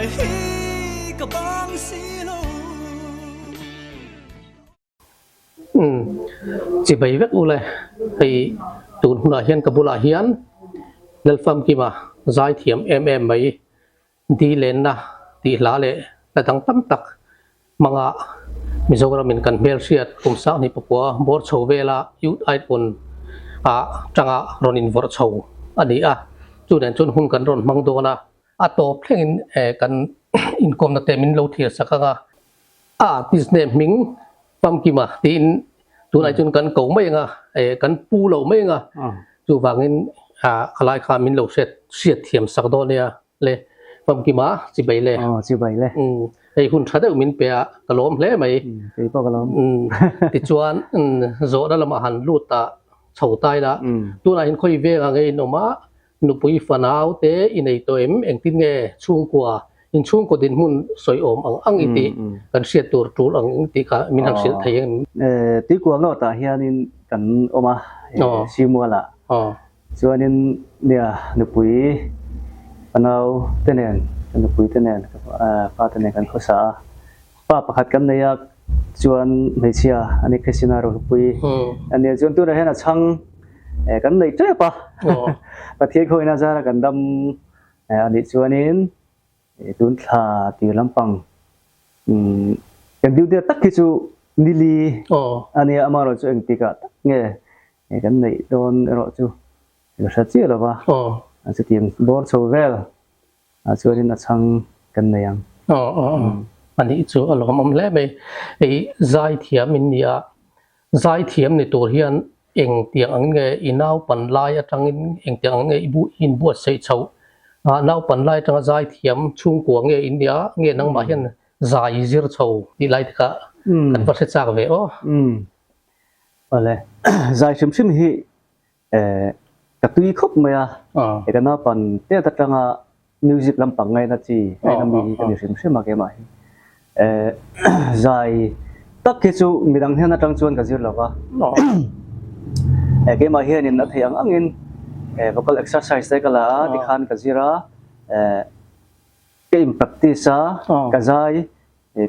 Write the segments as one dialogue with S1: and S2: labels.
S1: Zai hi ka bang si lo.
S2: Umm chibai vek ule hei tun hunah hian ka bulah hian Lalfamkima zaithiam em em mai Di lenna tih hla leh hla dang tam tak hmanga Mizoramin kan hmelhriat kum sanghnih pakua bawr chho vela Youth Icon ah tanga rawn invawrh chho a ni a, chu nen chuan hun kan rawn hmang dawn a, a tawp thlengin kan inkawmna te min lo thlir sak ang a, a artist name hming Famkima tiin tunah chuan kan ko mai ang a, kan pu lo mai ang a, chuvangin a lai kha min lo hriat hriat thiam sak dawn nia le Famkima chibai le.
S3: Aw chibai le.
S2: Umm hei hun tha deuh min pe a ka lawm hle mai.
S3: Kei pawh ka lawm.
S2: Umm tichuan zawhna lamah han lut a chho tai la tunah hian khawi vengah nge in awm a Nupui fanau te i nei tawh em? Engtin nge chhungkua, inchhungkaw dinhmun sawi awm ang ang i tih kan hriat tur tul ang eng tih kha min han hrilh thei em?
S3: Tuikual North-ah hianin kan awm a, Simualah. Chuanin nia nupui fanau te nen, ka nupui te nen, ka fa te nen kan khawsa a. Pa pakhat kan nei a, chuan hmeichhia a ni Christina Rohlupui a nia. Chuan tunah hian a chhang kan nei tep a, Pathian khawina zara kan dam a nih chuanin tun thla tir lampang kan duty tak hi chu nili a nia, amaherawhchu chu engtikah tak nge kan neih dawn erawh chu ka hre chiah lo va, chutiang bawr chho vel Ah chuanin a chhang kan nei ang.
S2: Aw aw aw a nih chu a lawmawm hle mai. Hei zaithiam in ni a, zaithiam ni tur hian engtiang ang nge i naupan lai atangin engtiang ang nge i bu inbuatsaih chhoh ah naupan lai atanga zaithiam chhungkua nge in nia nge nangmah hian zai i zir chho tih lai te kha kan va hre chak ve aw.
S3: Umm awle zai hrim hrim hi Ka tui khawp mai a, ka naupan tet atanga music lampang ngaina chi ngaina mi hi ka ni hrim hrim a keimah hi. Zai tak hi chu midang hnen atang chuan ka zir lo va, keimah hianin a theih ang angin vocal exercise te ka la a, tikhan ka zir a, ka in practice a, ka zai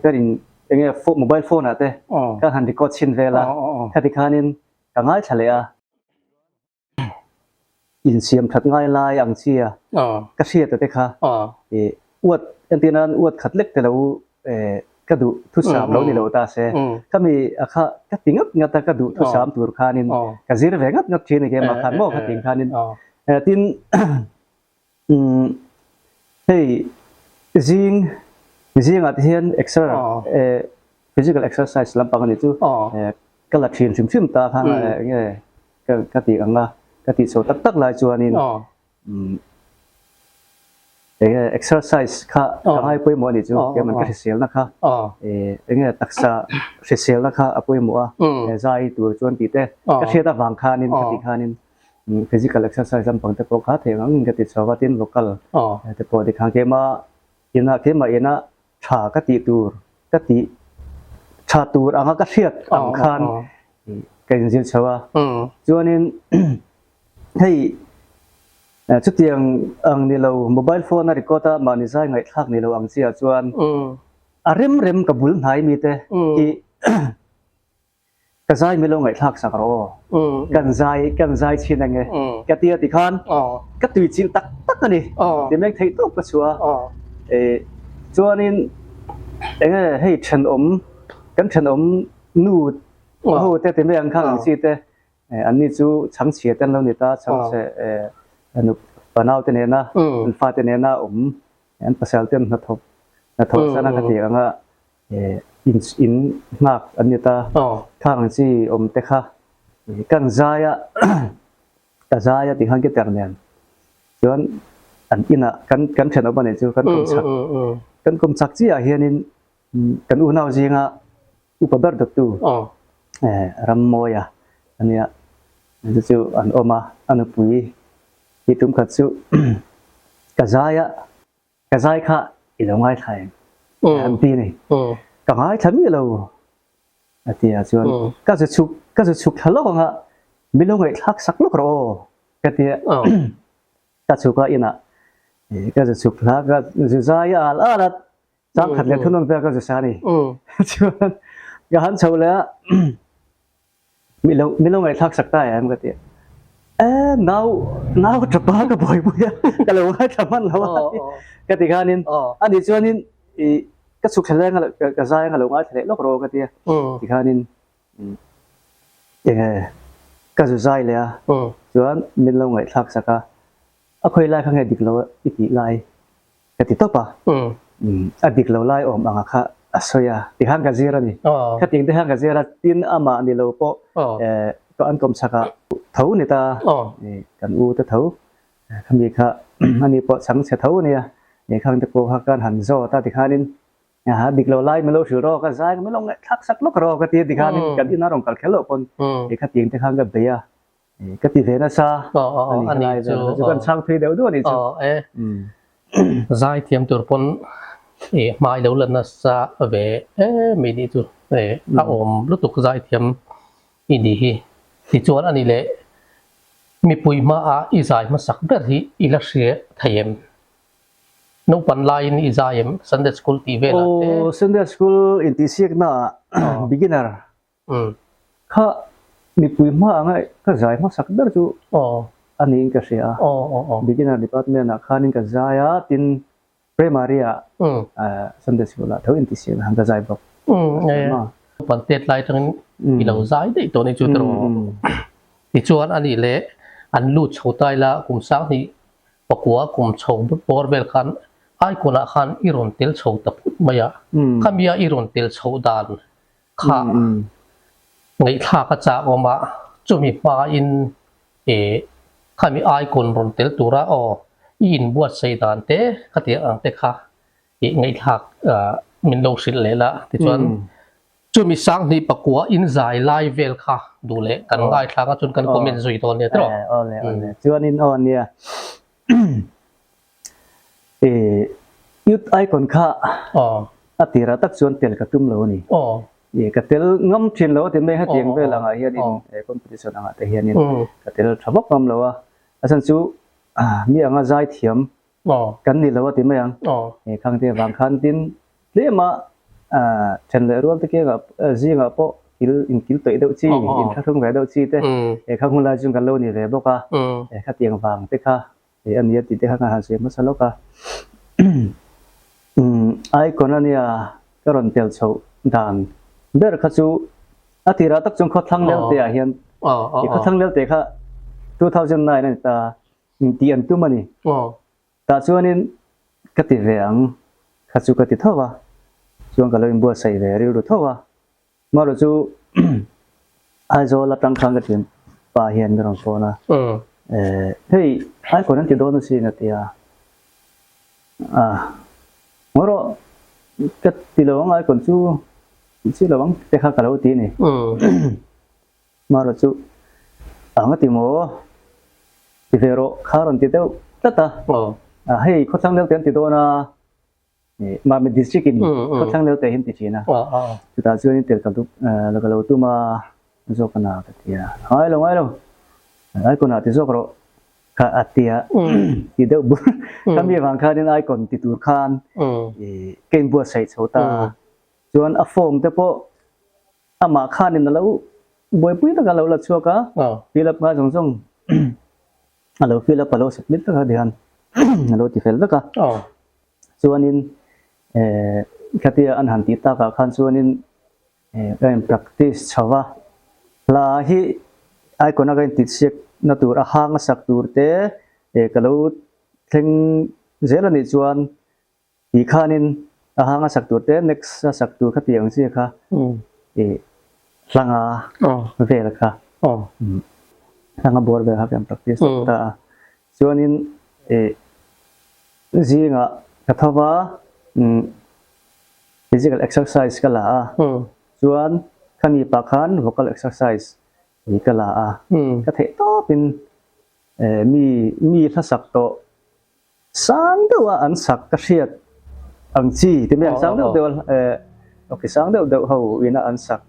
S3: ka rin enge mobile phone ah te ka han record chhin vel a, khati khanin Ka ngaithla leh a, insiam that ngai lai ang chi a, ka hriat te kha i uat entir nan uat khat lek te lo ka duh thusam lo ni lo ta se, khami a kha ka ti ngat ngat a ka duh thusam tur khanin ka zir ve ngat ngat thin a keimah khan maw kha ting khanin tin hei zing zingah te hian exer physical exercise lampang a nih chu Ka la thin hrim hrim ta khan enge ka tih ang a, ka tih chho tak tak lai chuanin enge exercise kha ka ngai pawimawh a nih chu, keimah ka hriselna kha enge taksa hriselna kha a pawimawh a, zai tur chuan tih te ka hriat avang khanin ka tih khanin physical exercise lampang te pawh kha theih ang angin ka ti chho a, tin vocal te pawh tikhan keimah inah keimah inah tha ka tih tur ka tih tha tur anga ka hriat ang khan ka inzir chho a. Chuanin hei chutiang ang ni lo mobile phone a record a mahni zai ngaihthlak ni lo ang chiah chuan a rem rem ka bul hnai mite hi Ka zai milo ngaihthlak sak rawh aw. Kan zai kan zai chhin ange ka ti a tikhan ka tui chilh tak tak a ni. Ti mek theih tawp ka chhuah a. Chuanin enge hei thenawm kan thenawm nu ho te ti mai ang khang ang chi te anni chu chhangchhia te an lo ni ta chhangchhe nu te nena an fate nena awm an pasal te an hnathawk hnathawk sana ka ti anga In in nghak an ni ta. Khang ang chi awm te kha kan zai a, ka zai a tikhan guitar nen chuan an inah kan kan thenawm a nih chu kan kum chak kan kum chak chiah ah hianin kan unau zinga upa ber dawttu Rammawia a nia chu chu an awm a, a nupui hi tum khat chu ka zai a. Ka zai kha i lo ngaithla em? An ti ni. Ka ngaithla miah lo a ti a chuan ka zu chhuk ka zu chhuk thla lawk anga min lo ngaihthlak sak lawk rawh aw ka ti a. Ka chhuk a inah. Ka zu chhuk thla ka zu zai al al a chang khat leh thunun vel ka zu sa ni. Chuan ka han chho leh a milo milo ngaihthlak sak ta em ka ti a. E nau nau tapa ka buaipui a ka lo ngaithla hman lo a ka ti khanin ani chuanin i ka chhuk thla leng a ka zai anga lo ngaithla leh lawk rawh ka ti a ti khanin enge ka zu zai leh a chuan min lo ngaihthlak sak a A khawi lai kha nge dik lo i tih lai ka ti tawp a, a dik lo lai awm anga kha a sawi a, tikhan ka zir a ni. Khating te khan ka zir a, tin amah ni lo pawh ka an kawm chhakah tho ni ta, kan u te tho, khami kha ani pawh chhang chhe tho a nia, khang te pawh kha kan han zawt a tikhanin a dik lo lai min lo hrilh rawk a, zai min lo ngaihthlak sak lawk rawk a ti a tikhanin kan inah rawn kal kher loh pawn khating te khan ka bei a. Ka ti ve nasa a ni kha lai chu kan chhang thui deuh deuh a ni chu.
S2: Zai thiam tur pawn i hmai lo la nasa ve em i nih chu a awm lutuk zai thiam i nih hi. Tichuan a ni leh mipui hmaah i zai hmasak ber hi i la hria thei em? Naupan laiin i zai em Sunday school tih velah te?
S3: Aw Sunday school intihsiaknaah beginner Kha mipui hma anga ka zai hmasak ber chu a niin ka hria a. Beginner department ah khanin ka zai a, tin primary ah Sunday school ah tho intihsiakna khan ka zai bawk.
S2: Pan tet lai atangin i lo zai daih tawh a ni chu tiraw. Tichuan a nih leh an lut chho ta ila kum sanghnih pakua kum chho bawr vel khan icon ah khan i rawn tel chho ta phut mai a. Khami a i rawn tel chhoh dan Kha ngaihthlak a chak awm a, chumi hmain eh khami icon rawn tel tura aw i inbuatsaih dan te khatiang ang te kha ih ngaihthlak min lo hrilh leh la tichuan chumi sanghnih pakua inzai lai vel kha duh leh kan ngaithlak a chuan kan comment zui dawn nia tiraw.
S3: Awle awle chuanin aw nia Eh, youth icon kha a tirah tak chuan tel ka tum lo a ni. Eh, ka tel ngam thin lo a ti mai hetiang vel angah hianin competition angah te hianin ka tel tha vak ngam lo a. A chhan chu mi anga zai thiam kan ni lo a ti mai ang. Eh, khang te vang khan tin tlema then leh rual te kengah zingah pawh kil inkil tawih deuh chi, inthlahrung ve deuh chi te eh khang hun lai chuan kan lo ni ve bawk a. Eh, khatiang vang te kha Hei a nia tih te kha ka han sawi hmasa lawk a. Umm icon a nia ka rawn tel chhoh dan ber kha chu a tirah tak chuan khawthlang lel te ah hian i khawthlang lel te kha 2009 a ni ta tih an tum a ni. Tah chuanin ka ti ve ang kha chu ka ti tho a, chuan ka lo inbuatsaih ve rilru tho a. Marawh chu Aizawl atang khan ka thian pa hian ka rawn phone a, hei Icon an ti dawn asin a ti a, marawh ka ti lo ang Icon chu tih chi lo ang te kha ka lo ti a ni. Marawh chu ang a ti maw ti ve rawh kha rawn ti deuh tlat a, hei khawthlang deuh te an ti dawn a, Mami district in khawthlang leu te hian ti thin a, chutah chuan in tel ka dup la ka lo tum a zawk a na ka ti a, ngai lo ngai lo icon ah ti zawk rawh kha a ti a ti deuh bur khami avang khan in icon ti tur khan ka inbuatsaih chho ta chuan a form te pawh amah khanin a lo buaipui tak a lo la chhuak a fill up nghal zawng zawng. A lo fill up a lo submit vek a tihian a lo ti fel vek a. Chuanin eh khatia an han tih takah khan chuanin eh ka in practice chho va, hla hi icon a ka intih chhiat na tur a hang a sak tur te eh ka lo thleng zel a nih chuan Tih khanin a hang a sak tur te next a sak tur kha tih ang chi kha i hlanga vel kha hlanga bawr vel kha kan practice tak ta a. Chuanin i zingah ka tho va physical exercise ka la a, chuan khami pah khan vocal exercise ka la a, ka theih tawpin mi mi hla sak tawh Sang deuh a an sak ka hriat ang chi ti mai ang sang deuh deuh a ok sang deuh deuh ho ina an sak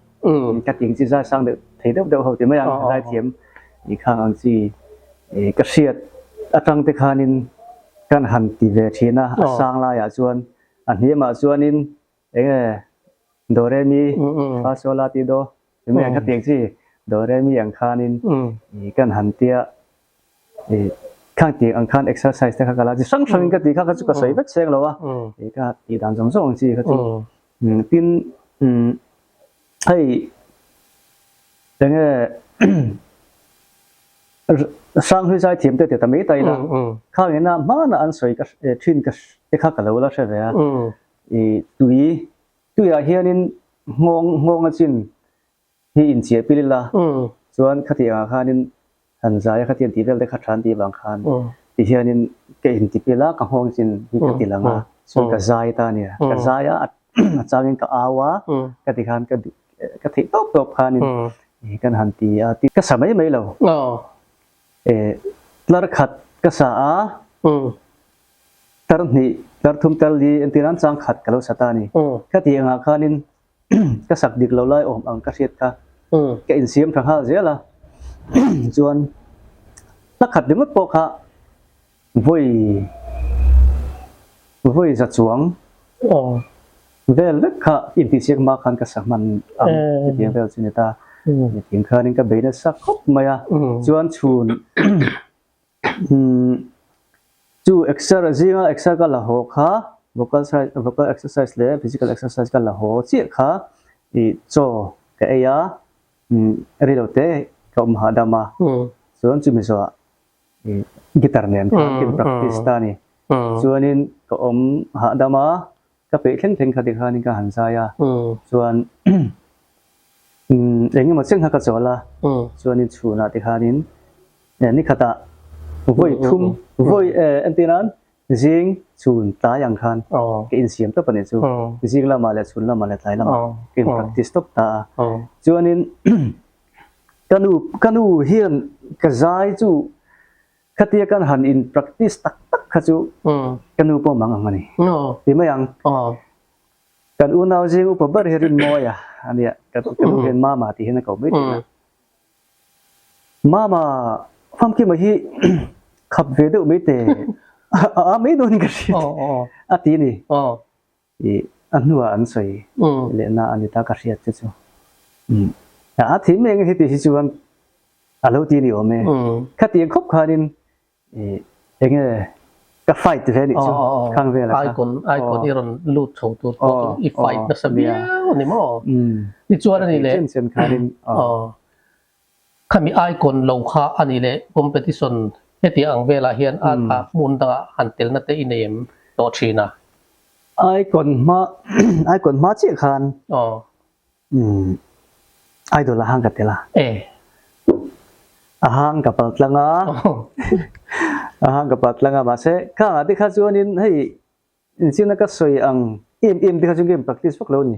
S3: ka ting chi zai sang deuh thei deuh deuh ho ti mai ang zai thiam i khang ang chi ka hriat atang te khanin. Kan han ti ve thin a, a sang laiah chuan a hniamah chuanin eng nge do re mi fa sol la ti do tumi ang kha tiang chi do re mi ang khanin ih kan han tia ih khang tiang ang khan exercise te kha ka la chi hrang hrangin ka ti kha kha chu ka sawi vek seng lo a ih ka tih dan zawng zawng ang chi kha chu tin hei eng nge Hranghlui zaithiam te ti ta mai ta ila, khang ina hmana an sawi ka thin ka te kha ka lo la hre ve a, i tui tuiah hianin nghawng nghawng a chin hi inchiah pil ila, chuan khatiang ah khanin han zai a khatiang tih vel te kha tha an tih vang khan ti hianin ka inti pil a, ka nghawng chin hi ka ti lang a, chuan ka zai ta a nia, ka zai a a changin ka au a, ka ti khan ka duh ka theih tawp tawp khanin kan han ti a ti ka sa mai mai lo tlar khat ka sa a tar hnih tar thum tar li entir nan chang khat ka lo sa ta a ni ka tih angah khanin ka sak dik lo lai awm ang ka hriat kha ka insiam tha nghal zel a chuan hla khat ringawt pawh kha Vawi vawi za chuang vel vek kha intihsiak hma khan ka sa hman ang chutiang vel chu ni ta. Nitin khanin ka bei nasa khawp mai a, chuan chhun chu exer zinga exer ka la haw kha vocal vocal exercise leh physical exercise ka la haw chiah kha ih chaw ka ei a, rilo te ka awm hahdam a, chuan chumi zawhah Guitar nen khan ka in practice ta a ni. Chuanin ka awm hahdam a, ka peih thleng thleng kha tikhanin ka han zai a. Chuan eng emaw cheng kha ka chawl a, chuanin chhunah tikhanin ni khatah vawi thum vawi entir nan zing chhun tlai ang khan ka insiam tawp a nih chu. Zing lamah leh chhun lamah leh tlai lamah ka in practice tawp ta a. Chuanin Ka nu, ka nu hian ka zai chu khatia kan han in practice tak tak kha chu ka nu pawh mang ang a ni. Ti mai ang. Kan unau zing upa ber hi Rinmawi a ania, ka nu hian Mama tih hian a ko mai thin a. Mama famkima hi khap ve deuh mai te a a mai dawn in ka hria a ti a ni. I a hnuah an sawi lehna a ni ta ka hriat che chu. A thim eng heti hi chuan a lo ti ni awm e. Khatiang khawp khanin eng nge ka fight ve nih chu khang vel a kha.
S2: Icon icon i rawn lut chho tur pawh chu i fight nasa viau a ni maw? Tichuan a ni leh.
S3: Chen chen khanin.
S2: Khami icon lo kha a ni leh competition hetiang ang velah hian a a hmun dangah han telna te i nei em tawh thin a?
S3: Icon hma icon hma chiah khan umm idol a hang ka tel a.
S2: E.
S3: A hang ka pal tlang a a hang ka pal tlang a mahse khangah te kha chuanin hei Inchhirna ka sawi ang em em te kha chu game practice vak lo a ni.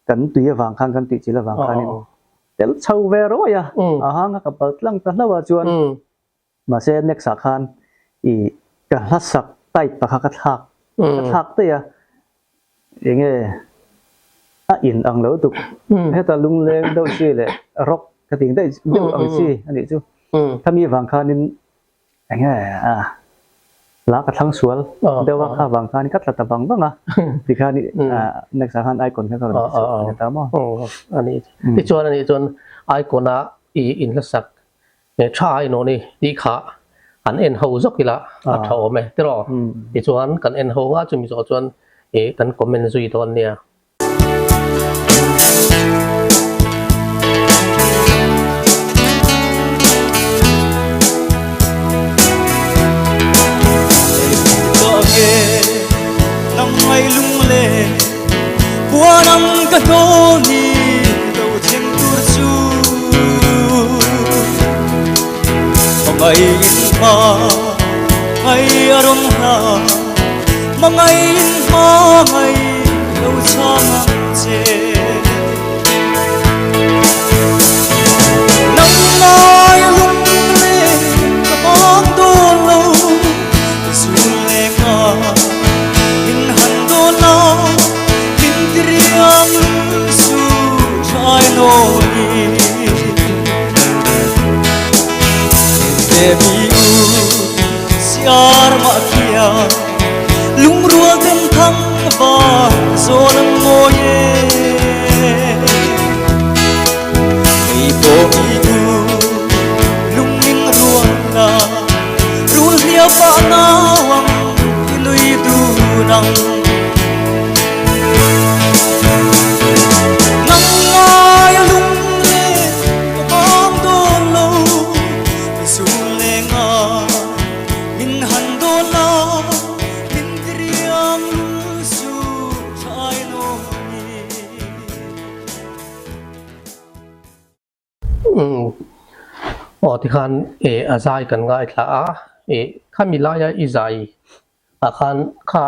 S3: Kan tui avang khan kan tihchilh avang khanin tel chho ve rawih a, a hang kha ka pal tlang ta hlauh a chuan mahse next ah khan ih ka hla sak type pakha ka thlak ka thlak daih a, enge a in ang lo tuk heta lungleng deuh chi leh rock ka tih daih deuh ang chi a nih chu khami avang khanin Enge a la ka thlang sual deuh a kha vang khan ka tla ta vang vang a tikhan next ah khan icon kha ka rawn ti chhuak leh ta maw.
S2: Ani tichuan ani chuan icon a i inhlasak tha a inawh ni tih kha an en ho zawk ila a tha awm e tiraw tichuan kan en ho nga chumi zawh chuan i kan comment zui dawn nia.
S1: thang var zawl ang mawi e. Kei pawh i thu lung min rual la, rul hliau pah nau ang i nui dun ang. Nang ngai a lung le ka bang dawn lo, i zul le ngai min han dawn la, min diriang lul suh tha ai nawn i.
S2: Umm aw tikhan eh a zai kan ngaithla a, eh khami laia i zai ah khan kha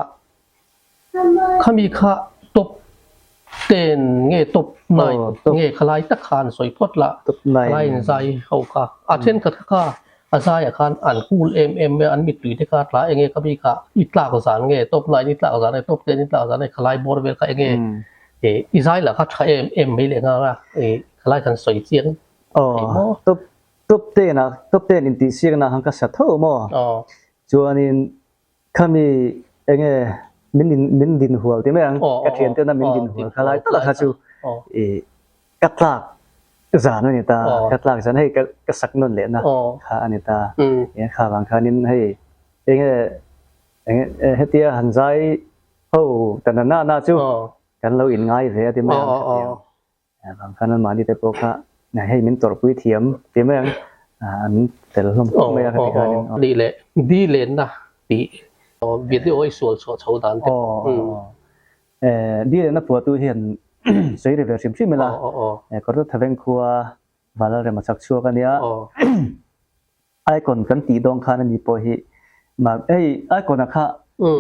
S2: khami kha top ten nge top nine nge khalai tak khan sawi phawt la khalai in zai ho kha a thenkhat kha kha a zai ah khan an cool em em mai a an mittui te kha tla enge khami kha i tlak zan nge top nine i tlak zan nge top ten i tlak zan nge khalai bawr vel kha enge eh i zai lah kha tha em em mai leh nghal a eh khalai khan sawi chiang thei maw.
S3: Top top ten ah top ten intihsiakna khan ka sa tho maw chuanin Khami enge min din min din hual ti mai ang ka thian tena min din hual kha lai tak kha chu i ka tlak zan ani ta ka tlak zan hei ka ka sak nawn leh na kha ani ta e kha vang khanin hei enge enge hetia han zai ho ta na na na chu kan lo in ngai ve a ti mai ang Vang khan an mahni te pawh kha hei min tawrhpui thiam ti mai ang an tel hlawm khawp mai a ka ti khanin.
S2: Nih leh di lenna tih video i sual chhuah chho dan te.
S3: Di lenna phuahtu hian sawi ri ve hrim hrim ila Kawrtu Thaveng khua Valalrema chak chhuak a nia. Icon kan tih dawn khan ani pawh hi hei Icon ah kha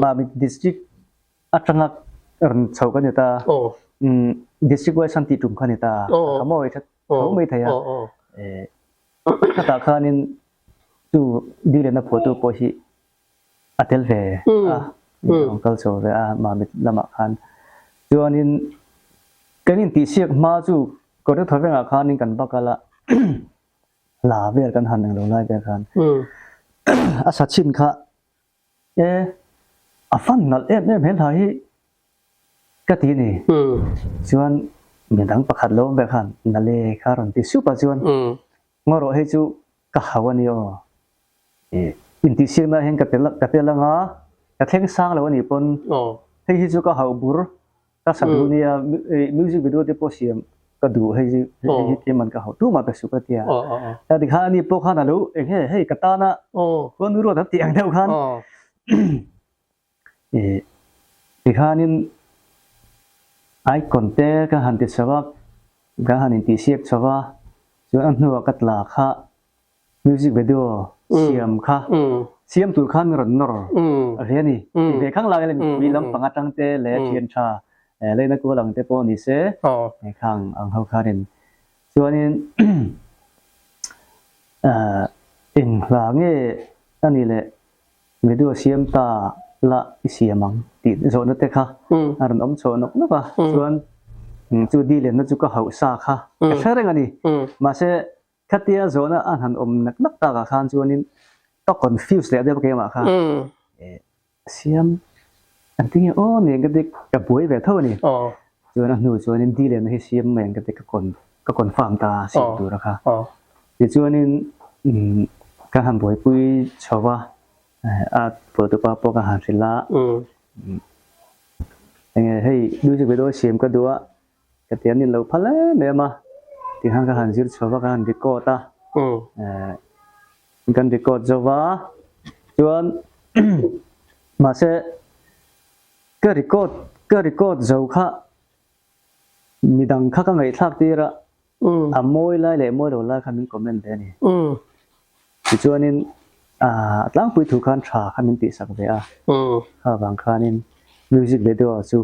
S3: Mamit district atanga rawn chho ka ni ta district wise an tih tum kha ni ta ka mawi that tho mai thei a khatah khanin chu Dilena phuahtu pawh hi a tel ve a rawn kal chho ve a Mamit lamah khan chuanin kan intihsiak hma chu Kawrte Thawvengah khanin kan va kal a. La vel kan han englo lai vel khan a sa chhin kha e a fan nalh em em he hla hi ka ti ni chuan midang pakhat lo awm ve khan nale kha rawn ti sup a chuan ngaw rawh hei chu ka hau a ni aw e intihsiakna hian ka tel ka tel anga ka thleng sang lo a nih pawn hei hi chu ka hauh bur Ka sa duh nia, music video te pawh siam ka duh hei hi hei hi tlem an ka hauh tumah ka suh ka tia. Ta ti khan ani pawh khan alo eng he hei ka tana khuanu ruat an tih ang deuh khan ti khanin icon te ka han ti chho a, ka han intihsiak chho a, chuan a hnuah ka tla kha Music video siam kha siam tur khan rawn nawr ve a ni. Ti ve khang lai mipui lampang atang te leh thian tha leina kual ang te pawh ni se khang ang ho khanin chuanin eng hla nge a nih leh video siam ta la i siam ang tih zawhna te kha a rawn awm chhuah nawk nawk a chuan chu dilenna chu ka hauh sa kha ka hre reng a ni. Mahse Khatia zawhna a han awm nak nak takah khan chuanin ka confuse leh deuh keimah kha. Siam an ti nge aw nen ka ti ka buai ve tho a ni. Chuan a hnu chuanin di lehna hi siam mai ang ka ti ka con ka confirm ta siam tura kha. Tichuanin ka han buaipui chho va a pawhtupa pawh ka han hrilh a. Enge hei music video siam ka duh a. Ka ti an inlo phal em em a, tikhan ka han zir chho va, ka han record a, kan record zo va, chuan mahse ka record ka record zo kha midang kha ka ngaihthlak tir a, a mawi lai leh mawi lo lai kha min comment ve a ni. Tichuanin a tlangpui thu khan tha kha min tihsak ve a, kha vang khanin music video chu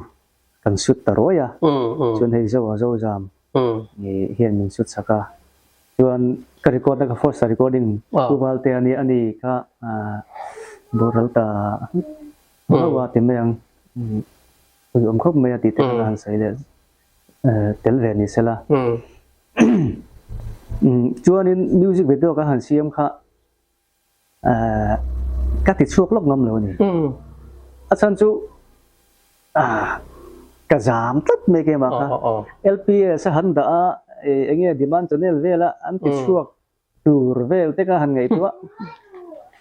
S3: Kan sut ta ruai a, chuan hei zo a zo zam hian min sut chak a, chuan ka record na ka first recording Pu Valte a nia ani kha boral ta hlauh a ti mai ang, ui awm khawp mai a tih te kha ka han sawi leh tel ve ni sela. Chuanin music video ka han siam kha ka ti chhuak lawk ngam lo a ni. A chhan chu. Ka zam tlat mai keimah kha. LPS a han dah a, eng nge demand channel vela an ti chhuak tur vel te ka han ngaihtuah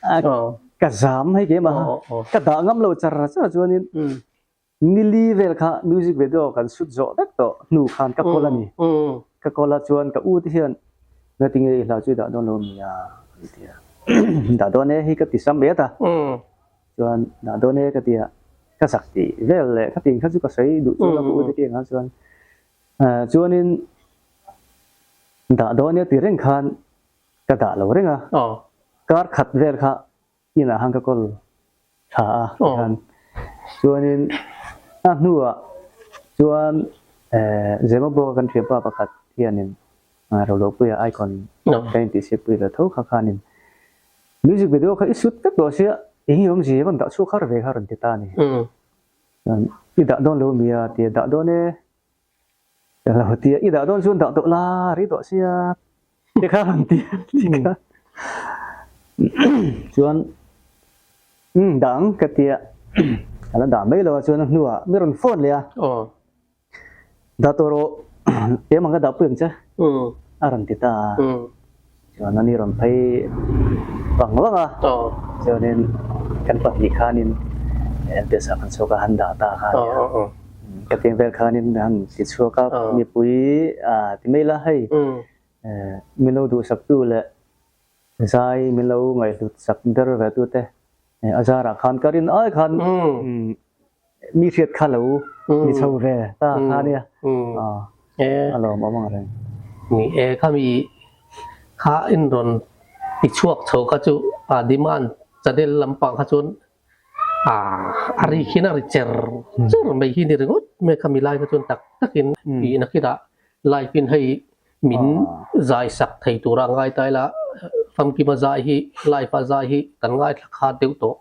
S3: a, ka zam hei keimah kha. Ka dah ngam lo char char chuanin nili vel kha music video kan shoot zawh vek tawh hnu khan ka call a ni. Ka call a chuan ka u te hian ngatinge i hla chu i dah dawn lo mi a? An ti a. Dah dawn e hi ka ti sam et a. Chuan dah dawn e ka ti a, ka zak tih vel leh ka tih kha chu ka sawi duh chuan a ka ute tih ang chuan chuanin dah dawn e ti reng khan ka dah lo reng a, kar khat vel kha inah khan ka call tha a tikhan chuanin a hnuah chuan Zemabawk kan thianpa pakhat hianin Rolopuia icon ka intihsiakpui ve tho kha khanin Music video kha i shoot vek tawh sia, eng i awmzia rawn dah chhuak har ve kha rawn ti ta a ni. Chuan i dah dawn lo mi a ti a, dah dawn e ka lo ti a, i dah dawn chuan dah tawh la ri tawh sia ti kha rawn ti a ti kha. Chuan umm dah ang ka ti a, ka la dah mai lo a chuan a hnuah mi rawn phone leh a. Dah tawh rawh, keimah ka dahpui ang che, a rawn ti ta a. Chuan ani rawn phei vang vang a, chuanin kan pahnih khanin LPS ah kan chhuak a, han dah ta kha a nia. Ka tih vel khanin han ti chhuak a, mipui ti mai la hei, min lo duhsaktu leh zai min lo ngaihhlut sak ber ve tute a zarah khan ka rin ai khan Mi hriat kha lo ni chho ve ta kha nia. A lawm awm ang reng.
S2: Ni e khami kha in rawn ti chhuak chho kha chu a demand channel lampang kha chuan a a ri khian a ri cher cher mai hi ni ringawt mai khami lai kha chuan tak takin tih nakinah live in hei min zai sak thei tura ngai ta ila famkima zai hi live a zai hi kan ngaithla khat deuh tawh.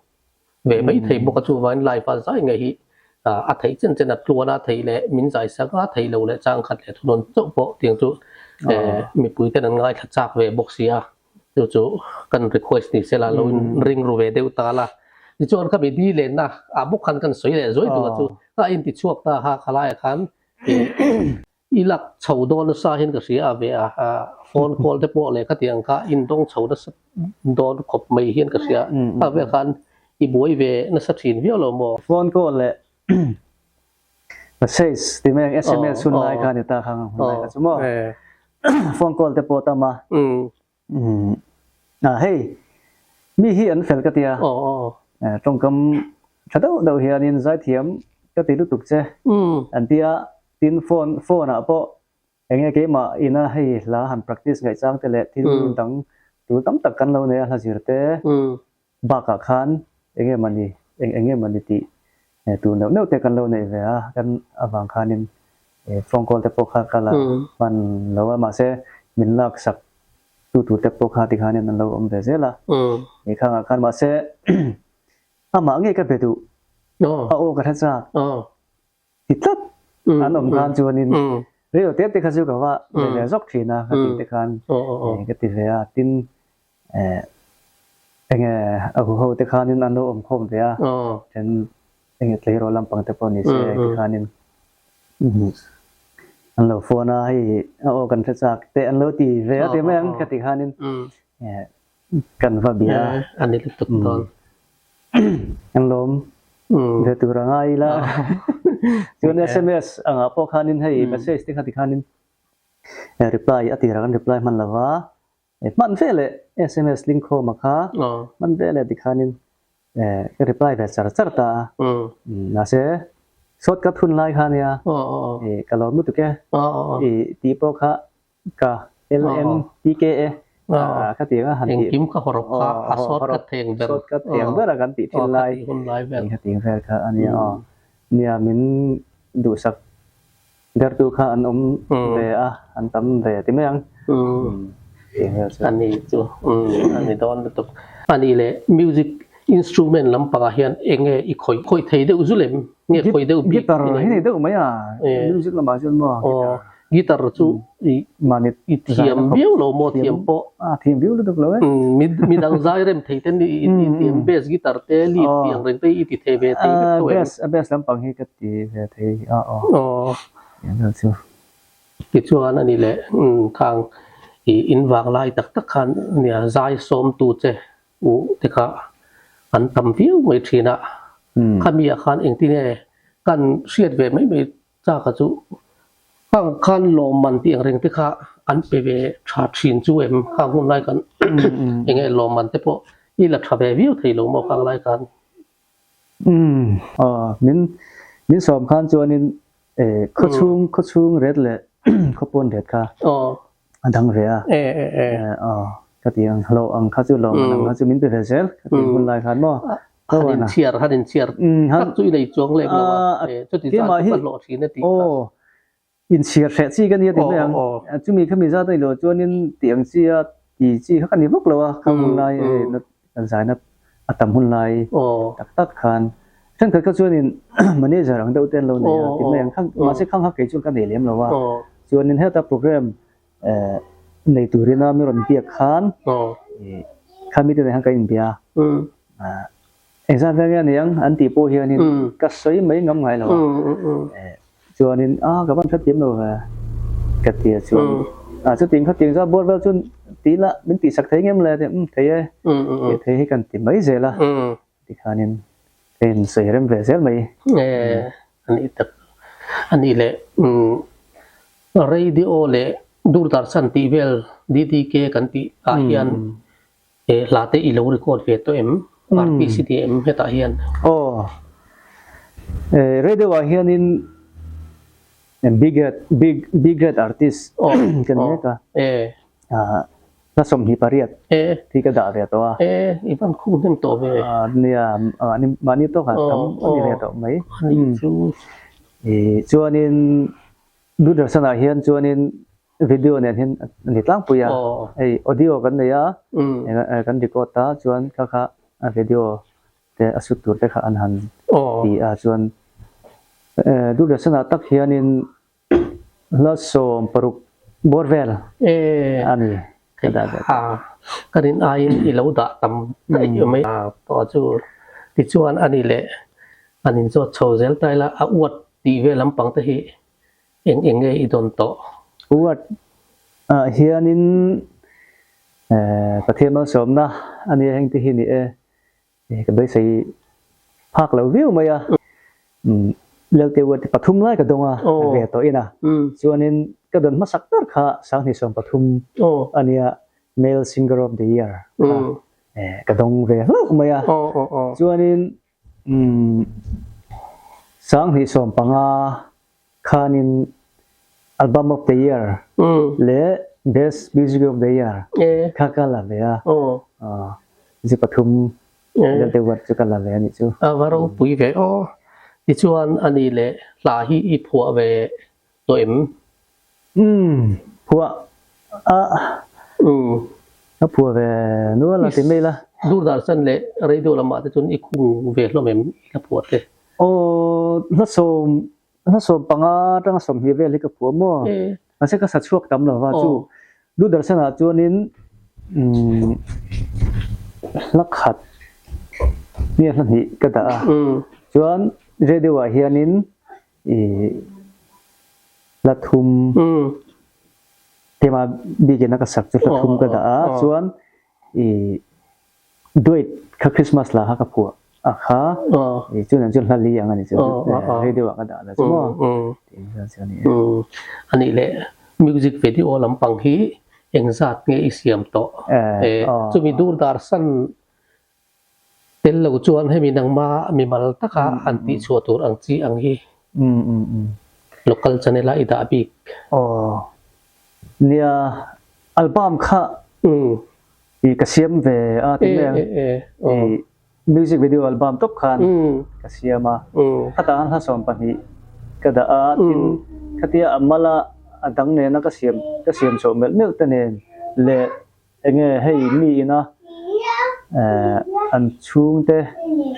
S2: Ve mai thei bawk a chuvangin live a zai ngei hi a theih chen chen a tluan a theih leh min zai sak a theih lo leh chang khat leh thunawn chauh pawh tiang chu mipui ten an ngaithla chak ve bawk si a chu chu kan request ni sela lo in ring ru ve deuh ta la tichuan kha mi di lenna ah bawk khan kan sawi leh zuai duh a chu a inti chhuak ta kha khalaiah khan I lak chho dawn nasa hian ka hria a ve a, phone call te pawh leh khatiang kha indawng chho nasa dawn khawp mai hian ka hria a ve khan i buai ve nasa thin viau lo maw?
S3: Phone call leh message ti mai ang sms hun lai kha ni ta kha ang hun lai kha chu maw? Phone call te pawh tam a. A hei mi hi an fel ka tia tawngkam tha deuh deuh hianin zaithiam ka ti lutuk che an tia tin phone phone ah pawh enge keimah ina hei hla han practice ngaihchang te leh thil dang tur tam tak kan lo nei a hla zir te Bakah khan eng em a ni, eng eng em a ni tih tur neuh neuh te kan lo neih ve a, kan avang khanin phone call te pawh kha ka la hman lo a, mahse min laksak tu tur te pawh kha tikhanin an lo awm ve zel a, ih khangah khan mahse amah ngei ka be duh, a aw ka hre chak. Ti tlat an awm khan chuanin rilo te te kha chu ka va be ve zawk thin a ka tih te khan ka ti ve a tin enge a huho te khanin an lo awm khawm ve a then enge tleirawl lampang te pawh ni se ti khanin an lo phone a hei a aw kan hre chak te an lo ti ve a ti mai ang ka ti khanin Kan va bia.
S2: A ni lutuk dawn.
S3: An lawm ve tur a ngai ila. Chuan sms angah pawh khanin hei message te kha ti khanin reply a tirah kan reply hman lova. Hman ve leh sms link khawm a kha hman ve leh ti khanin ka reply ve char char ta a. Mahse shortcut hun lai kha nia ka lawm lutuk e tih pawh kha Ka LMTK e ka ti ang a han tih.
S2: Engkim ka hawrawp kha a shortcut thei ang ber.
S3: Shortcut thei ang ber a kan tih thin lai.
S2: Hun lai vel.
S3: Ka tih vel kha a nia aw. Nia min duhsak dertu kha an awm ve a, an tam ve ti mai ang. Tih vel chu.
S2: A ni chu a ni dawn lutuk. A nih leh music instrument lampangah hian eng nge i khawih khawih thei deuh zu lem nge khawih deuh bik
S3: Guitar hi nei deuh mai a, music lamah chuan maw guitar.
S2: Guitar chu i
S3: Mahni
S2: i thiam viau lo maw thiam pawh.
S3: A thiam viau lutuk lo e.
S2: Midang zai rem thei te ni i thiam bass guitar te lead tih ang reng te i ti thei ve thei vek tho em?
S3: Bass a bass lampang hi ka ti ve thei a aw.
S2: Aw.
S3: Eng chu.
S2: Tichuan a ni leh khang i in vang lai tak tak khan nia zai sawmtu che u te kha an tam viau mai thin a. Khami ah khan engtinge kan hriat ve mai mai Chaka chu khang khan lawmman tih ang reng te kha an pe ve tha thin chu em khang hun lai khan eng nge lawmman te pawh i la tha ve viau thei lo maw khang lai khan.
S3: Umm aw min min sawm khan chuanin eh khawchhung khawchhung ret leh khawpawn ret kha a dang ve a eh aw ka ti ang hlauh ang kha chu lawmman ang kha chu min pe ve zel ka ti hun lai khan maw
S2: Han inchhiar han inchhiar tak chu i nei chuang lem lo a chuti zat chu ka hlawh thin a tih kha.
S3: Aw inchhiar hreh chi ka nia ti mai ang chumi khami zat a ni lo chuanin tih ang chi a ti chi kha ka ni vak lo a kha hun lai hei kan zaina a tam hun lai tak tak khan thenkhat kha chuanin manager ang deuh te an lo nei a ti mai ang mahse khang kha kei chuan ka nei lem lo a chuanin heta program nei turin a mi rawn biak khan kha mite nen khan kan inbia a engzat vel nge a ni ang an tih pawh hianin ka sawi mai ngam ngai lo a chuanin a ka van hrethiam lo ve ka ti a chuan a chutiang kha tiang zat bawr vel chuan ti ila min tihsak thei ngem le umm thei e tih thei hi kan ti mai zel a tikhanin ka insawi rem ve zel mai.
S2: A nih tak a nih leh radio leh Doordarshan tih vel DDK kan tih ah hian hla te i lo record ve tawh em? Artist i ti em hetah hian?
S3: Aw, radio ah hianin big big big red artist kan mek a. Hla 28 hi ka dah ve tawh a.
S2: E, i van khung hnem tawh ve.
S3: Nia, mahni tawkah tam a ni ve tawh mai.
S2: A ni chu.
S3: Chuanin Doordarshan-ah hian chuanin video nen hian a ni tlangpui a. Hei audio kan nei a, kan record a, chuan kha kha a video te a sut tur te kha an han ti a, chuan Doordarshan-ah tak hianin Hla 60 bawr vel a ni ka dah ve
S2: ta. Ka rin aiin i lo dah tam daih mai tawh chu. Tichuan a ni leh an inzawt chho zel ta ila a uat tih ve lampang te hi eng eng nge i dawn tawh?
S3: Uat ah hianin Pathian malsawmna a nia heng te hi ni e. Ka beisei phak lo viau mai a, Lelte Ward te pathum lai ka dawng a, ve tawh in a. Chuanin ka dawn hmasak ber kha 2013 a nia, Male Singer of the Year kha ka dawng ve hlauh mai a. Chuanin 2015 khanin Album of the Year leh Best Music of the Year kha ka la ve a, zi pathum vel deuh vat chu ka la ve a nih chu.
S2: A va ropui ve aw. Tichuan a ni leh hla hi i phuah ve tawh em?
S3: Umm phuah a ka phuah ve nual a ti mai la.
S2: Doordarshan leh radio lamah te chuan i khung ve hlawm em i hla phuah te?
S3: Aw hla sawm Hla 15 atanga 20 vel hi ka phuah maw? Mahse ka sa chhuak tam lova chu Doordarshan ah chuanin hla khat nge hla hnih ka dah a, chuan radio ah hianin ih hla thum keimah bikin a ka sak chu hla thum ka dah a, chuan ih Duet kha Christmas la kha ka phuah a kha i chu nen chuan hla li ang a ni chu radio ah ka dah la chu maw tiin chuan chu a ni e.
S2: A nih leh music video lampang hi engzat nge i siam tawh chumi Doordarshan tel lo chuan hemi nangma mimal taka han tih chhuah tur ang chi ang hi local channel a i dah bik.
S3: Aw nia album kha I ka siam ve a ti mai ang. I music video album tawp khan ka siam a. Khatah khan hla 12 ka dah a, tin khatia a mala a dang nena ka siam ka siam chhoh melh melh te nen leh enge hei mi ina an chhungte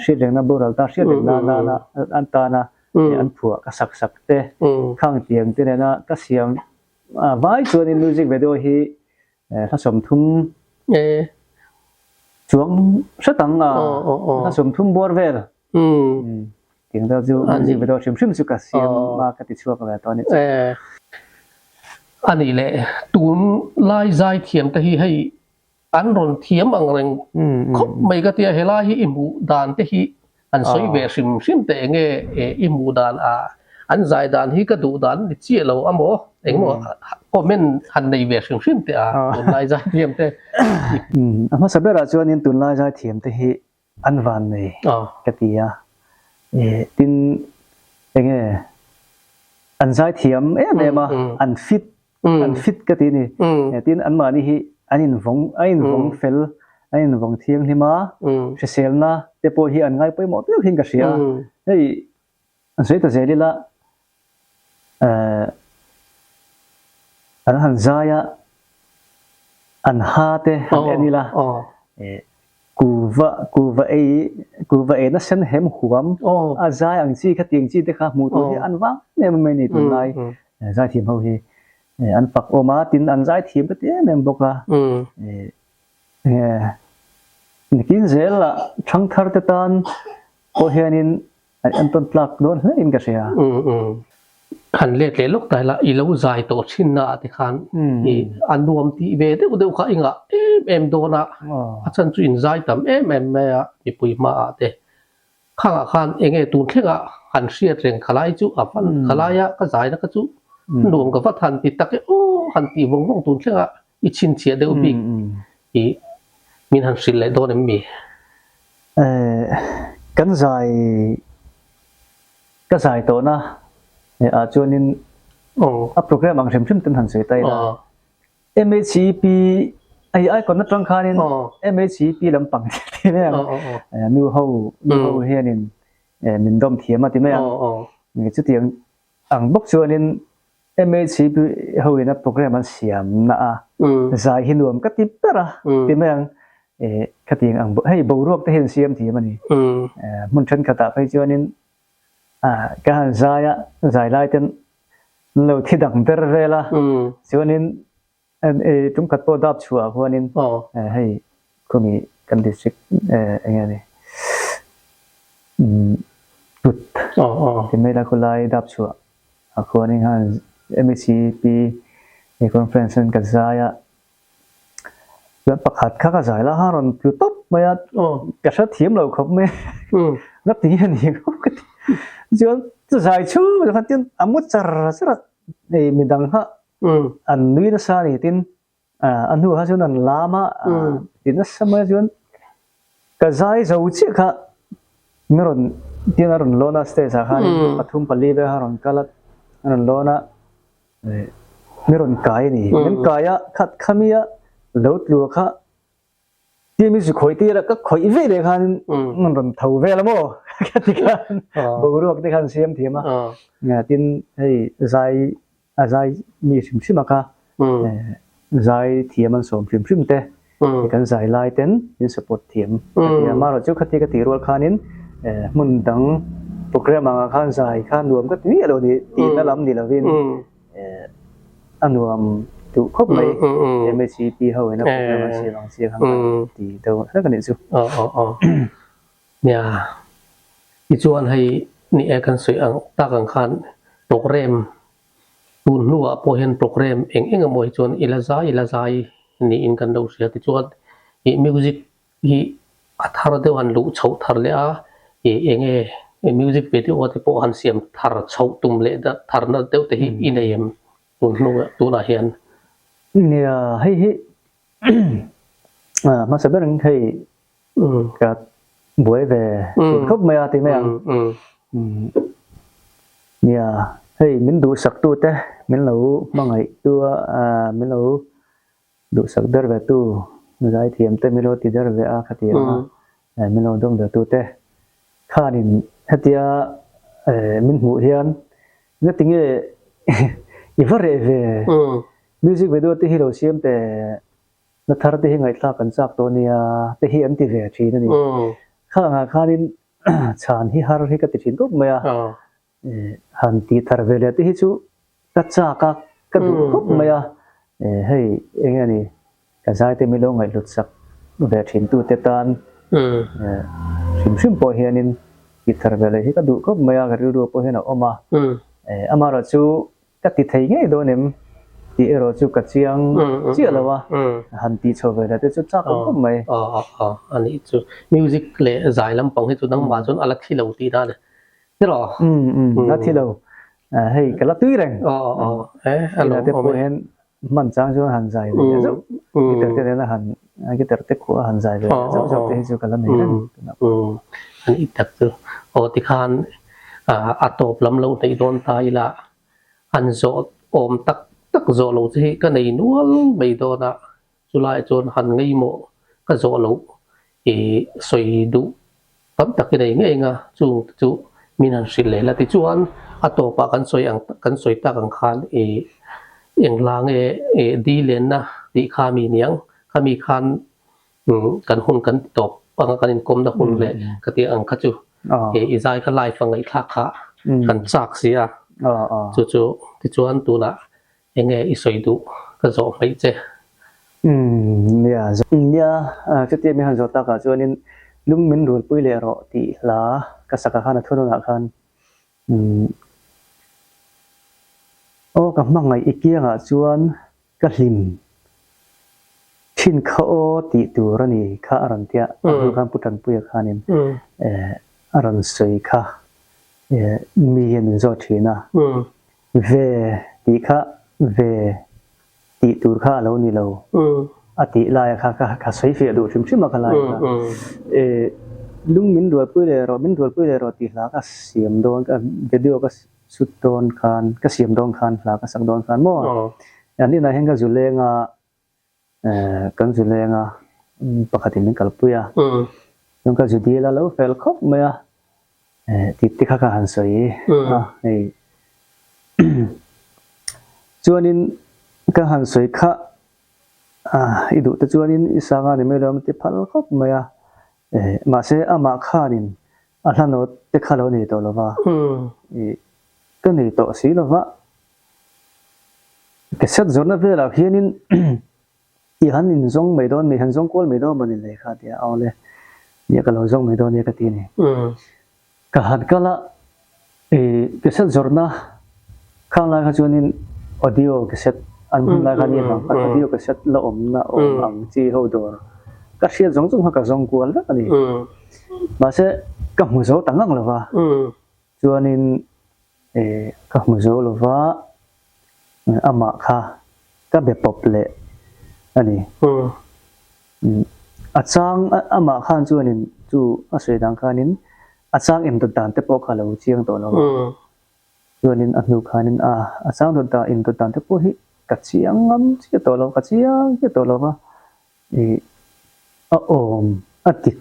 S3: hriat rengna boral ta hriat reng nan nana an tana an phuah ka sak sak te khang tiang te nena ka siam. Vai chuanin music video hi hla 30 chuang hret ang a, hla 30 bawr vel. Tiang vel chu music video hrim hrim chu ka siam a, ka ti chhuak ve tawh a ni chu.
S2: A nih leh tun lai zai thiam te hi hei an rawn thiam ang reng khawp mai ka tia helai hi i hmuh dan te hi an sawi ve hrim hrim teh enge i hmuh dan a an zai dan hi ka duh dan ni chiah lo a maw engmaw comment han nei ve hrim hrim teh a tunlai zai thiam te.
S3: A hmasa berah chuanin tunlai zai thiam te hi an van nei ka ti a, tin enge an zai thiam em em a an fit an fit ka ti a ni. Tin anmahni hi an invawng a invawng fel an invawng thianghlim a, hriselna te pawh hi an ngai pawimawh viau hian ka hria a. Hei an sawi ta zel ila an han zai a, an ha te han en ila Kuva kuva ei kuva ei na sen hem huam a zai ang chi kha tiang chi te kha hmuh tur hi an vang em em mai ni tunlai zaithiam ho hi an fak awm a tin an zaithiam ka ti em em bawk a nikin zel ah thangthar te tan pawh hianin An entawn tlak dawn hle in ka hria.
S2: Han let leh lawk ta ila, i lo zai tawh thin na ah te khan i a nuam tih ve deuh deuh kha i ngah em em dawn a, a chhan chu in zai tam em em mai a mipui hma ah te. Khang ah khan eng nge tun thleng ah han hriat reng khalai chu a van khalai a ka zai na kha chu nuam ka vat han ti tak e aw han tih vawng vawng tun thleng ah i chhinchhiah deuh bik i min han hrilh leh dawn em mi?
S3: Kan zai ka zai tawhna ah chuanin a program ang hrim hrim ten han sawi ta ila MHEP hei icon atang khanin MHEP lampang ti mai ang nu ho nu ho hianin min dawm thiam a ti mai ang chutiang ang bawk chuanin MHP ho in a program an siam na a zai hi nuam ka ti ber a ti mai ang khatiang ang hei boruak te hi an siam thiam a ni hmun thenkhat ah phei chuanin ka han zai a zai lai ten an lo thi dang ber vel a chuanin Tumkhat pawh dap chhuah ah khuanin hei khumi kan district eng nge ni tut ti mai la khulai dap chhuah ah khuanin khan MECP conference an ka zai a chuan pakhat kha ka zai la kha rawn tlu tawp mai a ka hre thiam lo khawp mai a ti nge ni ka ti chuan zai chhung khan tin a mu char char a midang kha An nui nasa a ni tin a hnu ah chuan an lam a ti nasa mai a chuan ka zai zo chiah kha min rawn tin a rawn lawn a stage ah khan pathum pali vel kha a rawn kal a a rawn lawn a min rawn kai a ni min kai a khat khami a lo tlua kha Tia min zu khawih tir a, ka khawih ve leh khan an rawn tho vel a maw ka ti khan boruak te khan siam thiam a. Tin hei zai a zai mi hrim hrim a kha zai thiam an sawm hrim hrim te kan zai lai ten min support thiam ka ti a. Amaherawhchu chu khati ka tih rual khanin hmun dang program angah khan zai kha nuam ka ti miah lo ni tihna lam ni lovin A nuam duh khawp mai MHEP ho in a program an siam ang chiang ang kan ti deuh hlek a nih chu.
S2: Aw aw aw nia tichuan hei ni e kan sawi ang tak ang khan program tun hnuah pawh hian program eng eng emaw hi chuan i la zai i la zai niin kan lo hria tichuan ih music hi a thar deuh han luh chhoh thar leh a, ih eng nge music video te pawh han siam thar chhoh tum leh thar na deuh te hi i nei em tun hnu tunah hian?
S3: Nia, hei hi hmasa ber in hei ka buai ve thin khawp mai a ti mai ang. Nia, hei min duhsak tu te min lo hmangaih tu a min lo Duhsak der ve tu, zaithiam te milo ti der ve a khati ang a, milo dawm ve tu te khanin hetia min hmuh hian ngati nge i va reh ve, music video te hi lo siam te na thar te hi ngaihthlak kan chak tawh nia te hi an ti ve thin a ni. Khangah khanin chhan hi har hi ka ti thin khawp mai a, han tih thar ve leh te hi chu ka chak a. ka duh khawp mai a, hei eng nge ni ka zai te min lo ngaihhlut sak ve thin tu te tan hrim hrim pawh hianin tih thar ve leh hi ka duh khawp mai a, ka rilru pawh hian a awm a, amaherawhchu Ka ti thei ngei dawn em tih erawh chu ka chiang chiah lo a, han tih chho ve leh te chu chak awm khawp mai.
S2: Aw aw aw a nih chu. Music leh zai lampang hi chu nangmah chuan a la thi lo tih na a ni. Ni rawh?
S3: Umm umm la thi lo. Hei ka la tui reng.
S2: Aw aw aw e a lo
S3: awm e. Hian hman chang chuan han zai ve leh zauh. Guitar te nena han guitar te khuh a han zai ve leh zauh zauh te hi chu ka la nei reng.
S2: Umm a nih tak chu. Aw tikhan a tawp lam lo hneih dawn ta ila an zawh awm tak tak zawh lo che hi ka nei nual mai dawn a, chulai chuan han ngaimawh ka zawh loh ih sawi duh tam tak i nei ngei ang a, chung te chu min han hrilh leh la tichuan a tawpah kan sawi ang kan sawi tak ang khan ih engla nge ih di lenna tih kha mi niang khami khan Kan hun kan ti tawp anga kan inkawmna hun leh ka tih ang kha chu i zai kha live a ngaihthlak kha kan chak si a, chu chu tichuan tunah eng nge i sawi duh ka zawh hmaih che.
S3: Nia, nia chutia min han zawh takah chuanin lung min rualpui leh rawh tih hla ka sakah khan a thununah khan aw ka hmangaih i kiangah chuan Ka hlim thin kha aw tih tur a ni kha a rawn tia, a hnu khan Pu Tanpuia khanin a rawn sawi kha mi hian min zawt thin a, ve tih kha ve tih tur kha a lo ni lo a tih laia kha ka sawi fiah duh hrim hrim a kha laia kha lung min rualpui leh rawh min rualpui leh rawh tih hla ka siam dawn video ka Sut dawn khan, ka siam dawn khan, hla ka sak dawn khan maw? An inah hian ka zu leng a, kan zu leng a, pakhatin min kalpui a, chuan ka zu dil a lo fel khawp mai a, tih te kha ka han sawi a, hei chuanin ka han sawi kha i duh te chuanin i sanga ni mai lo a ti phal khawp mai a, mahse amah khanin A hla note te kha lo nei tawh lova, ih ka nei tawh si lova, cassette zawrhna velah khianin i han inzawng mai dawn mi, han zawng kual mai dawn maw ni le kha tia aw le, nia ka lo zawng mai dawn nia ka ti a ni. Ka han kal a, ih cassette zawrhna khang lai kha chuanin audio cassette an hun lai kha nia vang khan audio cassette la awmna awm ang chi ho dawr ka hriat zawng zawng kha ka zawng kual vek a ni. Mahse ka hmu zo ta ngang lova, chuanin ka hmu zo lova amah kha ka be pawp leh a ni. A chang amah khan chuanin chu a sawi dan khanin a chang indawt dan te pawh kha a lo chiang tawh lo a, chuanin a hnu khanin a a chang dawt dan indawt dan te pawh hi ka chiang ngam chiah tawh lo, ka chiang chiah tawh lova. Ih, a awm a dik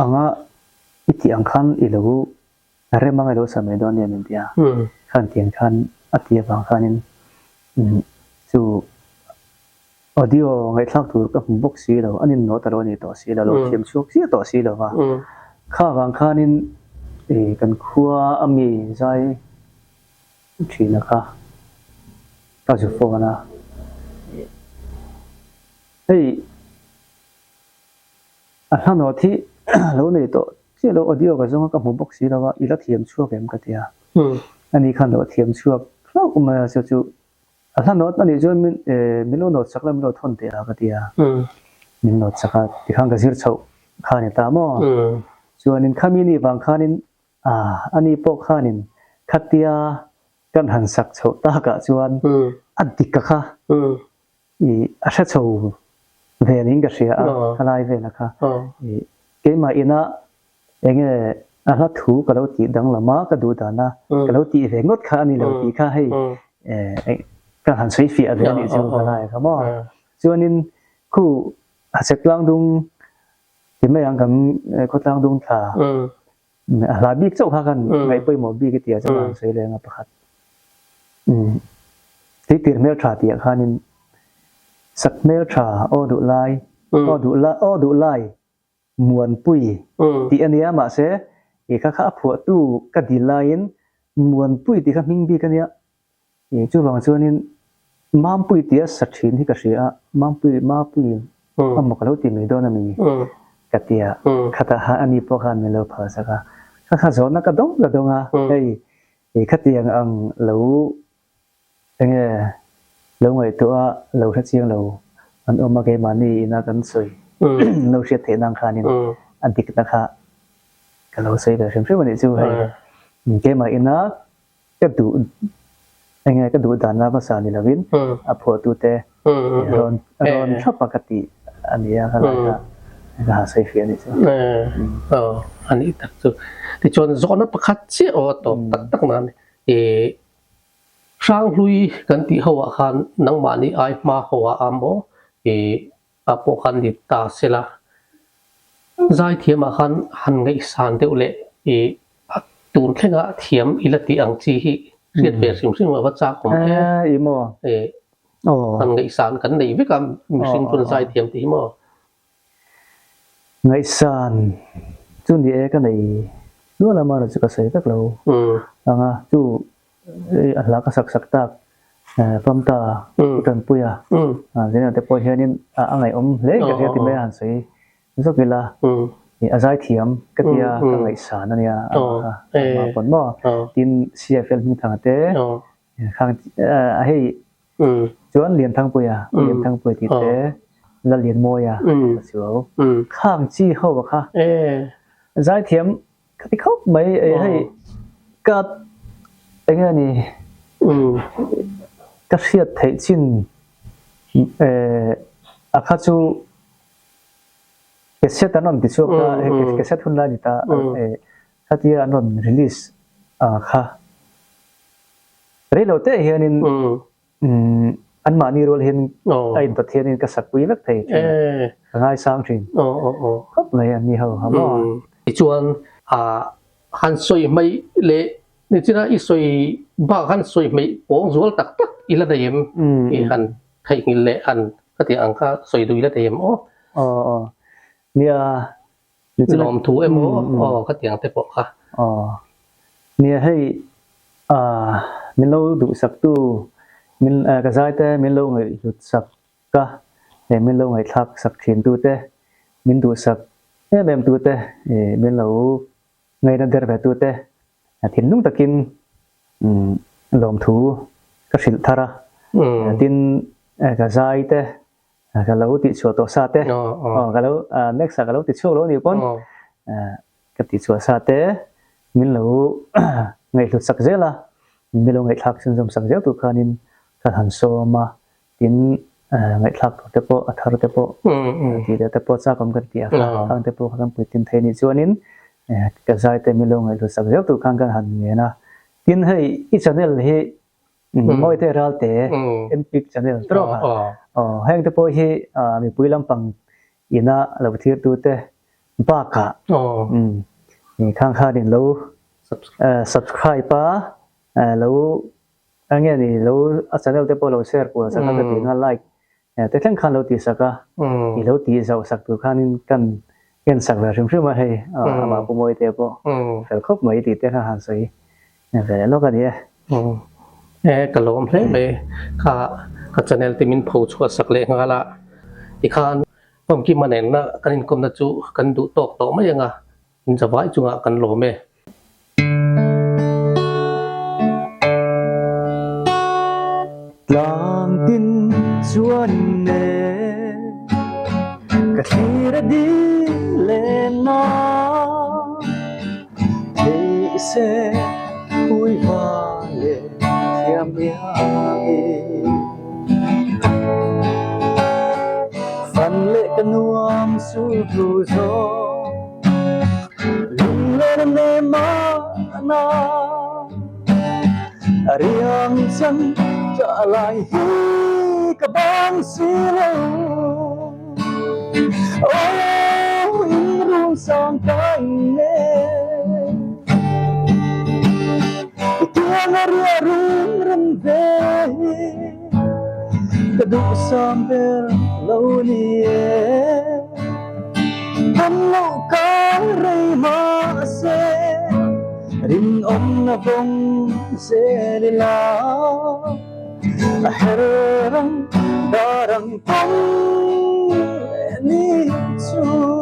S3: anga i tih ang khan i lo rem anga i lo sa mai dawn nia min ti a, khan tiang khan a ti avang khanin chu audio ngaihthlak tur ka hmu bawk si lo, an innote a lo ni tawh si lo, lo thiam chhuak chiah tawh si lo va, kha avang khanin ih kan khua a mi zai thina kha ka zu phone a. Hei a hla nawt hi lo nei tawh chiah lo audio ka zawnga ka hmu bawk si lo a, i la thiam chhuak em ka ti a, ani khan lo thiam chhuak hlauh mai a, chu chu a hla nawt anih chuan min min lo nawt sak la min lo thawn teh a ka ti a, min nawt sak a tikhan ka zir chhoh kha a ni ta maw, chuanin khami ni vang khanin ani pawh khanin khatia kan han sak chhoh takah chuan a dik a kha. I a hre chho ve niin ka hria a, ka lai vel a kha. I keimah ina enge a hla thu ka lo tih danglam a, ka duh dan a, ka lo tih ve ngawt kha a ni lo tih kha hei ka han sawi fiah ve a nih chu ka lai a kha maw. Chuanin khu Hachhek tlangdung ti mai ang kan khawtlang dung thla A hla bik chauh kha khan ngaih pawimawh bik i tia chuan a han sawi leng a pakhat. Teitir hmel tha tih ah khanin sak hmel tha aw duh lai, aw duh lai, aw duh lai Muanpui tih a nia mahse i kha kha a phuahtu ka dil laiin Muanpui tih kha hming bik a nia. Chuvang chuanin. Mampui tia sa thin hi ka hria a, Mampui, Mapuiin amaw ka lo ti mai dawn a mi? Ka ti a, khatah khan ani pawh khan min lo phal sak a, ka kha zawhna ka dawng ka dawng a, hei khatiang ang lo enge lo ngaihtuah a, lo hre chiang lo an awm a keimahni ina kan sawi lo hriat theih nang khanin a dikna kha ka lo sawi ve hrim hrim a nih chu hei keimah ina Ka duh enge ka duh danna hmasa ni lovin a phuahtute rawn rawn thlap a ka tih a ni a, ka lai kha ka han sawi fiah a nih chu.
S2: Aw a nih tak chu. Tichuan zawhna pakhat chiah aw a tawp tak tak nan i Hranghlui kan tih ho ah khan nangmahni ai hma ho ah a maw i ah pawh khan ni ta sela, zaithiamah khan han ngaihsan deuh leh i a tun thlenga thiam i la tih ang chi hi hriat ve hrim hrim a va chak awm e.
S3: I maw?
S2: E, han ngaihsan kan nei vek a mihring chuan zaithiam tih hi maw?
S3: Ngaihsan chu ni e ka nei nual a mahrawh chu ka sawi vek lo ang a, chu a hla ka sak sak tak Famta Pu Tanpuia Zena te pawh hianin a ngaihawm hle ka hria ti mai a han sawi zawk ila a zaithiam ka tia ka ngaihsan a nia amah pawn maw tin CFL Hmingthanga te khang hei chuan Lianthangpuia Lianthangpuia tih te Lallianmawia ka chu khang chi ho kha zaithiam Ka ti khawp mai e hei ka enge ni ka hriat theih chin a kha chu cassette an rawn ti chhuak ta cassette hun lai ni ta khatia an rawn release a kha rei lo te hianin An mahni rual hian a in Pathian in ka sakpui vek thei thin a, ka ngaisang thin khawp mai an ni ho ha maw.
S2: Tichuan han sawi hmaih leh nichina i sawi bak han sawi hmaih pawng zual tak tak i la nei em? I han theihnghilh leh han ka tih ang kha sawi duh i la nei em aw?
S3: Aw aw nia
S2: Lawmthu emaw aw ka tih ang te pawh kha.
S3: Aw. Nia hei min lo duhsaktu min ka zai te min lo ngaihhlut sak ka eh min lo ngaihthlak sak thin tu te min duhsak em em tu te eh min lo ngaihna der ve tu te thinlung takin lawmthu ka hrilh thar a tin ka zai te Ka lo tihchhuah tawh sa te, aw ka lo next ah ka lo tichhuak lo anih pawn ka tihchhuah sa te min lo ngaihhlut sak zel a, min lo ngaihthlak chhunzawm sak zel tur khanin ka han sawm a, tin ngaihthlak tur te pawh a thar te pawh tih leh te pawh chak awm kan ti a kha, khang te pawh kha kan puitlin thei anih chuanin ka zai te min lo ngaihhlut sak zel tur khan kan han ngen a, tin hei i channel hi Mawite Ralte NPIC channel trawk a aw heng te pawh hi mipui lampang ina lo thlir tu te bakah khang khan in lo subscribe a lo enge ni lo a channel te pawh lo share kual sak a ka tih na like Te thleng khan lo tih sak a, i lo tih zauh sak tur khanin kan en sak ve hrim hrim a hei, amah Pu Mawite pawh fel khawp mai tih te kha han sawi ve leh lawk a ni e.
S2: E, ka lawm hle mai, kha ka channel te min pho chhuah sak leh nghal a, tikhan Famkima nenna kan inkawmna chu kan duh tawk tawh mai ang a, In zavai chungah kan lawm e.
S1: Tlang tin chuan e ka thlir a ding len a, theih se hui va leh thiam iangin. Fan leh ka nuam sul hnu zawng. Lunglen ne mana riang chan cha lai hi ka bang si lo Oh in rung sang kai ne Tiang a ria rum rem ve hi ka duh sam ber lo ni e Kan loh kar rei mahse rinawmna vawng zel ila.
S3: A her ang dar ang tawng leh ni chu.